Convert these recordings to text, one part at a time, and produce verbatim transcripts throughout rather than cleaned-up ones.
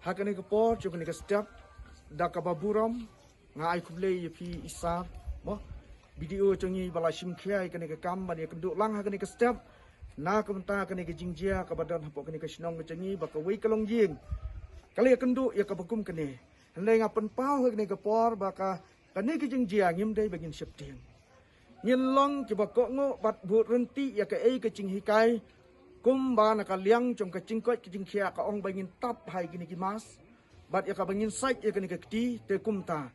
Ha kane ka por, jong kane ka step, da kaba burom, nga ai khublei ïa phi i Sir, mo, B D O jong ngi ba la shim khia ïa kane ka kam ban ïa kynduh lang ha kane ka step. Na ka bynta kane ka jingjia kaba don hapoh kane ka shnong ka jong ngi ba kawei ka longïing ka la ïa kynduh ïa kaba kum kane. Hynrei nga pynpaw ha kane ka por ba ka kane ka jingjia ngim dei ba ngin sheptieng. Ngin long kiba kohnguh bad bud ryntih ïa kaei ka jinghikai, kumba na ka liang jong ka jingkoit ka jingkhiah ka ong ba ngin tap ha kine ki mask bad ïa kaba ngin sait ïa kane ka kti, te kumta.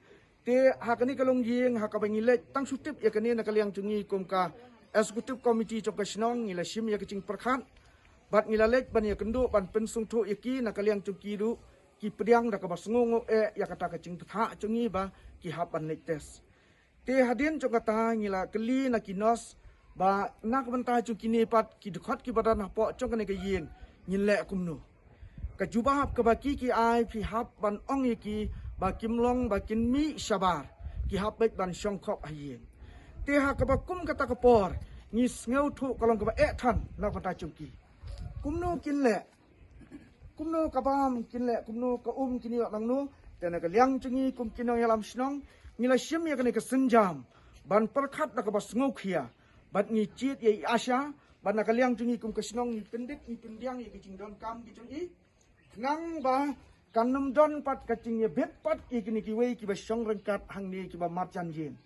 Te ha kane ka longïing ha kaba ngi leit tang shu tip ïa kane na ka liang jong ngi kum ka executive committee jong ka shnong ngi la shim ïa ka jingpyrkhat bad ngi la leit ban ïa kynduh ban pynsngewthuh ïa ki na ka liang jong ki ruh ki pdiang da kaba sngewnguh eh ïa kata ka jingbthah jong ngi ba ki hap ban leit test. Te hadien jong kata ngi la kylli na ki nurse ba na ka bynta jong kine pat ki dkhot kiba don hapoh jong kane ka ïing ngin leh kumno. Ka jubab kaba ki ki ai phi hap ban ong ïa ki ba kim long ba kin mih shabar, ki hap beit ban shong khop ha ïing. Te ha kaba kum kata ka por ngi sngewthuh ka long kaba eh than na ka bynta jong ki. Kumno kin leh? Kumno ka bam kin leh, kumno ka um kin ïoh nangno? Te na ka liang jong ngi kum ki nongïalam shnong ngi la shim ïa kane ka sienjam ban pyrkhat da kaba sngewkhia bad ngi jied ïa i ASHA bad na ka liang jong ngi kum ka shnong ngi kyndit ngi pyndiang ïa ka jingdonkam ka jong i. Khnang ba kan ym don pat ka jingïabit pat ïa kine kiwei kiba shong ryngkat hangne kiba marjan ïing.